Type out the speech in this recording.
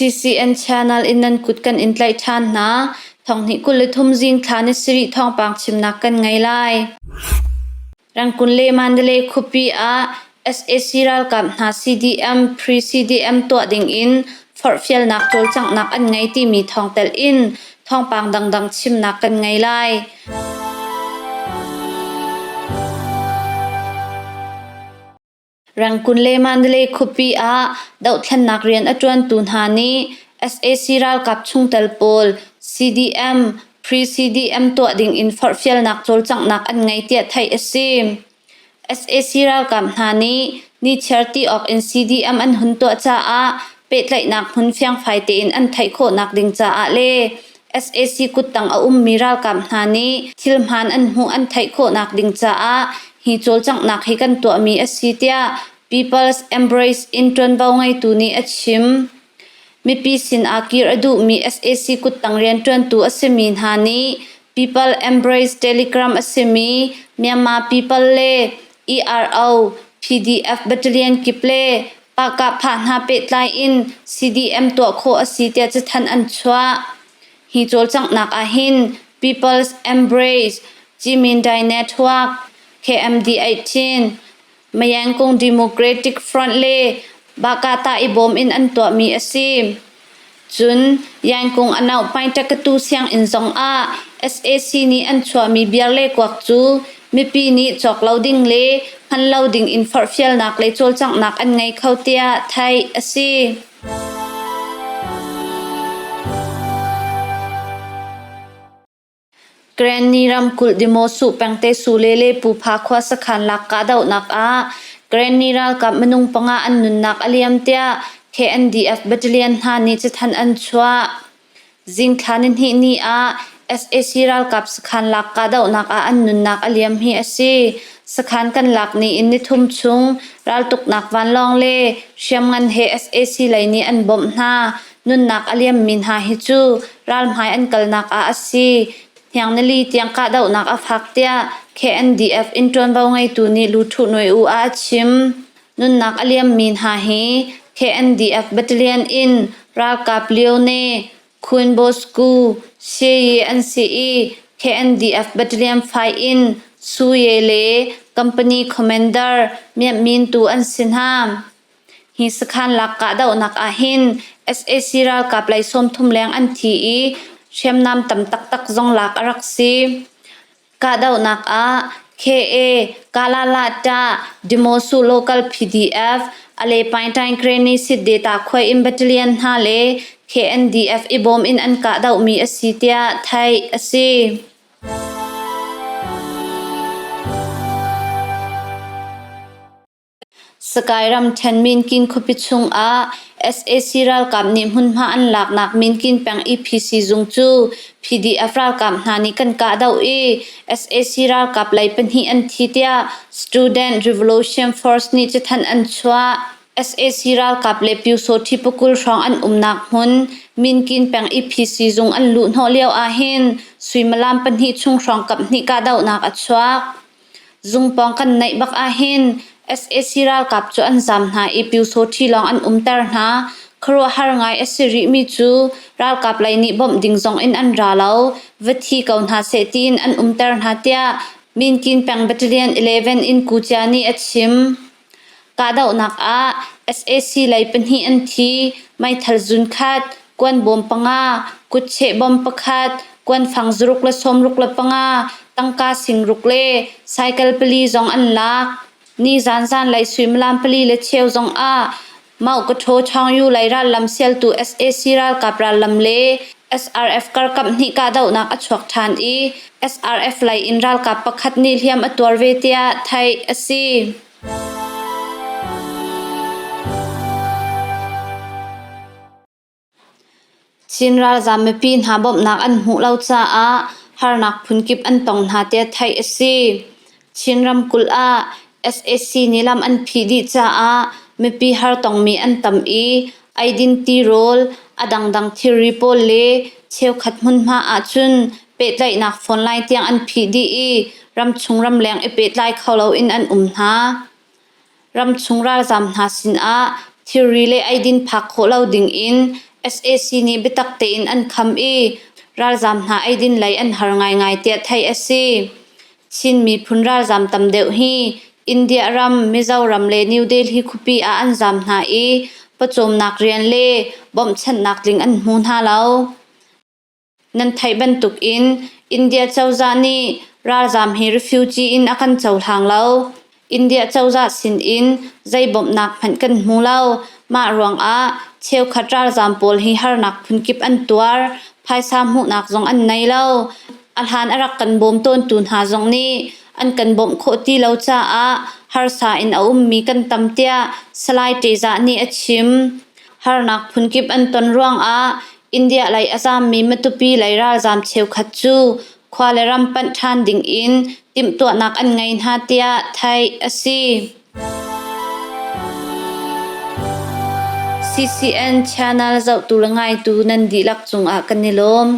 CCN channel in nan kut kan in tlaih ṭhan hna. Thonghnih 23 zing thla ni sarih thawngpang chimnak kan ngei lai. Rangkun le Mandalay khuapi ah sac ralkap hna CDM pre-CDM tuah ding in forhfialnak cawlcanghnak an ngei timi thawng telh in thawngpang dangdang chimnak kan ngei lai. Rangkun le Mandalay khuapi ah dohthlennak rian a ṭuantu hna nih sac ralkap chungtel pawl CDM, pre-CDM tuah ding in forhfialnak cawlcanghnak an ngei tiah theih a si. Sac ralkap hna nih nichiar ti awk in CDM an hun tuah caah pehtlaihnak hmun fiangfai tein an theih khawhnak ding caah le sac kuttang a ummi ralkap hna nih thil hmaan an hmuh an theih khawhnak ding caah hi cawlcanghnak hi kan tuahmi a si tiah People's Embrace in ṭuanvo ngeitu nih a chim. Mipi sin ah kir a duhmi sac kuttang rianṭuantu a simi hna nih People Embrace Telegram a simi Myanmar People le ERO, PDF battalion kip le Pahkahphah hna pehtlai in CDM tuah khawh a si tiah cathanh an chuah. Hi cawlcanghnak ahhin People's Embrace, Cimindai Network, KMD 18, Mayangkung Democratic Front le Bakata i bawm in an tuahmi a si. Cun Yaingkung Anauh Paintakatu sianginn zong ah sac nih an chuahmi beer le kuak cu mipi nih cawk lo ding le hman lo ding in forhfialnak le cawlcanghnak an ngei kho tiah theih a si. Karenni ramkulh Demosuh pengte Sule le Pupha khua sakhan lak kahdohnak ah Karenni ralkap minung panga an nunnak a liam tiah KNDF battalion hna nih cathanh an chuah. Zingthla nihnih ni ah sac ralkap sakhan lak kahdohnak ah an nunnak a liam hi a si. Sakhan kan lak ni in nithum chung raltuknak vanlawng le hriamngan he sac lei nih an bawmh hna. Nunnak a liammi hna hi cu ralhmai an kalnak ah a si. Hniangnali tiang kahdohnak a fak tiah KNDF in ṭuanvo ngeitu nih Luthuh Nawi U ah a chim. Nunnak a liammi hna hi KNDF battalion in ralkap Lione, Khun Bosku, Sheye an si i KNDF battalion 5 in Suye le company commander Myat Min tu an si hna. Hi sakhan lak kahdohnak ahhin sac ralkap lei 30 leng an thi i hriamnam tam taktak zong lak a rak si. Kahdohnak ah KA, Kalalata, Demosu Local PDF, Ale Paingtaing Granny Sit-Data Khuai in Battalion hna le KNDF i bawm in an kahdohmi a si tiah theih a si. Sakai ramṭhen Minkin khuapi chungah sac ralkap nih hmunhma an laknak Minkin peng EPC zung cu PDF ralkap hna nih kan kahdoh i sac ralkap lei pahnih an thi tiah Student Revolution Force nih cathanh an chuah. Sac ralkap le Pyusawṭhi pakul hrawng an umnak hmun Minkin peng EPC zung an luhhnawh lio ahhin suimilam pahnih chung hrawng kaphnih kahdohnak a chuak. Zungpawng kan naih bak ahhin sac ralkap cu an zaam hna i Pyusawṭhi lawng an umter hna. Khuaruahhar ngai a si rihmi cu ralkap lei nih bawmh ding zong in an ra lo, va thi ko hna seh tiin an umter hna tiah Minkin peng Battalion 11 in Ku Cia nih a chim. Kahdohnak ah sac lei pahnih an thi, meithal zunkhat, kuanbawm panga, kutcheh bom pakhat, kuanfang zaruk le sawmruk le panga, tangka singruk le cycle pali zong an lak. Nizan zanlei suimilam pali le cheu zong ah Mauhkathaw Chaungyu lei rallam sialtu sac ralkap rallam le SRF karkap hnih kahdohnak a chuak ṭhan i SRF lei in ralkap pakhat nih hliam a tuar ve tiah theih a si. Chin ralzaam mipi hna bawmhnak an hmuh lo caah harnak phunkip an tong hna tiah theih a si. Chin ramkulh ah sac nih lam an phih dih caah mipi hartongmi an tam i eidin tirawl, a dangdang thilri pawl le cheukhat hmunhma ahcun pehtlaihnak phone line tiang an phih dih i ramchung ramleng i pehtlai kho loin an um hna. Ramchung ralzaam hna sinah thilri le eidin phak khawh lo dingin Sac nih biatak tein an kham i ralzaam hna eidin lei an har ngaingai tiah theih a si. Chin miphun ralzaam tam deuh hi India ram, Mizoram le New Delhi khuapi ah an zaam hna i pawcawmnak rian le bawmhchanhnak tling an hmu hna lo. Nan theih bantukin India cozah nih ralzaam hi refugee in a kan cohlang lo. India cozah sinin zei bawmhnak hmanh kan hmu lo. Mah ruangah cheukhat ralzaam pawl hi harnak phunkip an tuar. Phaisa hmuhnak zong an nei lo. A hlan a rak kan bawm tawntu hna zong nih an kan bawmh khawh ti lo caah harsa in a ummi kan tam tiah Salai Ṭezah nih a chim. Harnak phunkip an ton ruangah India lei a zaammi Matupi lei ralzaam cheukhat cu khua le ram panh ṭhan dingin timhtuahnak an ngei hna tiah theih a si. CCN channel zohtu le ngaitu nan dihlak cungah kan i lawm.